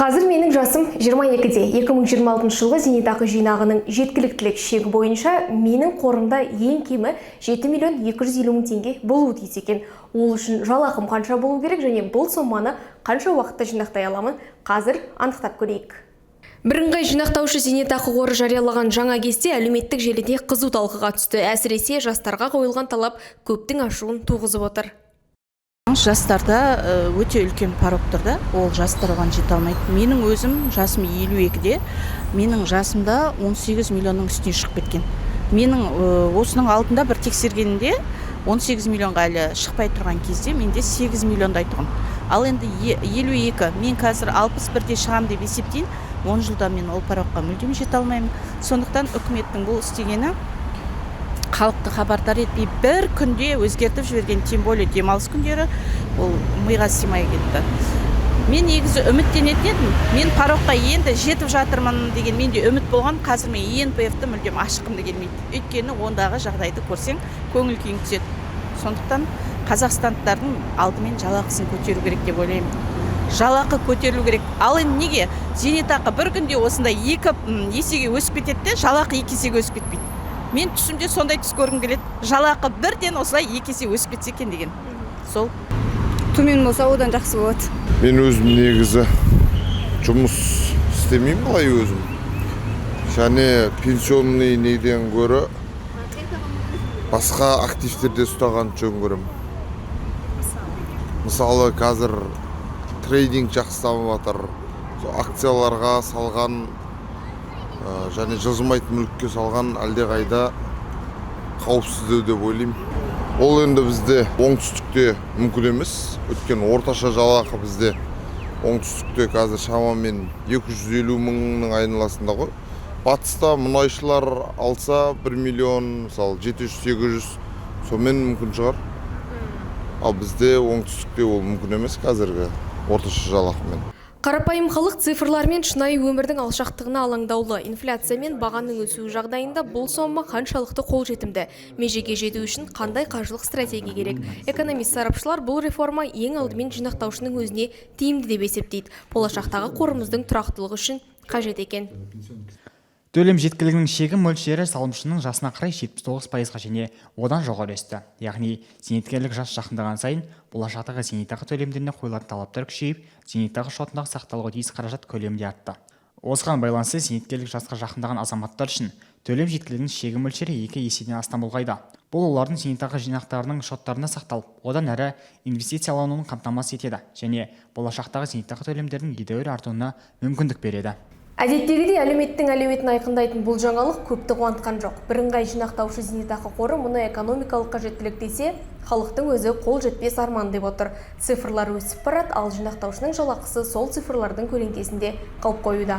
Қазір менің жасым 22-де. 2026 жылғы зейнетақы жинағының жеткіліктілік шегі бойынша менің қорымда ең кемі 7 миллион 250 мың теңге болуы тиіс екен. Ол үшін жалақым қанша болу керек және бұл соманы қанша уақытта жинақтай аламын, қазір анықтап көрейік. Бірыңғай жинақтаушы зейнетақы қоры жариялаған жаңа кесте әлеуметтік желіде қызу талқыға түсті. Әсіресе жастарға қойылған талап көптің ашуын туғызып отыр. Жастарда өте үлкен порог тұр да, ол жастар оған жете алмайды. Менің өзім жасым 52-де, менің жасымда 18 миллионның үстіне шығып кеткен. Менің осының алдында бір тексергенімде 18 миллионға әлі шықпай тұрған кезде менде 8 миллиондай тұғын. Ал енді 52, мен қазір 61-де шығамын деп есептейін, 10 жылда мен ол порогқа мүлдем жете алмаймын. Сондықтан үкіметтің бұл істегені, халықты хабардар етпей бір күнде өзгертіп жіберген, тем более демалыс күндері, ол миға сыймай кетті. Мен негізі үміттенетін едім, мен порогқа енді жетіп жатырмын деген менде үміт болған. Қазір мен ЕНПФ-ті мүлдем ашқым да келмейді, өйткені ондағы жағдайды көрсең, көңіл күйің түседі. Сондықтан қазақстандықтардың алдымен жалақысын көтеру керек деп ойлаймын. Жалақы көтерілу керек. Ал енді неге зейнетақы бір күнде осындай екі есеге өсіп кетеді де, жалақы екі есеге өсіп кетпейді? Мен түсімде сондай түс көргім келеді: жалақы бірден осылай екі есе өсіп кетсе екен деген сол. Төмен болса, одан жақсы болады. Мен өзім негізі жұмыс істемеймін былай өзім және пенсионный неден гөрі басқа активтерде ұстағанды жөн көремін. Мысалы, қазір трейдинг жақсы дамып жатыр. Сол акцияларға салған және жылжымайтын мүлікке салған әлдеқайда қауіпсіздеу деп ойлаймын. Ол енді бізде оңтүстікте мүмкін емес, өйткені орташа жалақы бізде оңтүстікте қазір шамамен 250 мыңның айналасында ғой. Батыста мұнайшылар алса 1 миллион, мысалы, 700-800, сонымен мүмкін шығар. Ал бізде оңтүстікте ол мүмкін емес қазіргі орташа жалақымен. Қарапайым халық цифрлар мен шынайы өмірдің алшақтығына алаңдаулы. Инфляция мен бағаның өсуі жағдайында бұл сома қаншалықты қолжетімді? Межеге жету үшін қандай қаржылық стратегия керек? Экономист сарапшылар бұл реформа ең алдымен жинақтаушының өзіне тиімді деп есептейді. Болашақтағы қорымыздың тұрақтылығы үшін қажет екен. Төлем жеткілігінің шегі мөлшері салымшының жасына қарай 79%-ға және одан жоғары өсті. Яғни зейнеткерлік жас жақындаған сайын болашақтағы зейнетақы төлемдеріне қойылатын талаптар күшейіп, зейнетақы шотындағы сақталуға тиіс қаражат көлемі де артты. Осыған байланысты зейнеткерлік жасқа жақындаған азаматтар үшін төлем жеткілігінің шегі мөлшері екі еседен астам ұлғайды. Бұл олардың зейнетақы жинақтарының шоттарында сақталып, одан әрі инвестициялануын қамтамасыз етеді және болашақтағы зейнетақы төлемдерінің едәуір артуына мүмкіндік береді. Әдеттегідей, әлеуметтің әлеуетін айқындайтын бұл жаңалық көпті қуантқан жоқ. Бірыңғай жинақтаушы зейнетақы қоры мұны экономикалық қажеттілік десе, халықтың өзі қол жетпес арман деп отыр. Цифрлар өсіп барады, ал жинақтаушының жалақысы сол цифрлардың көлеңкесінде қалып қоюда.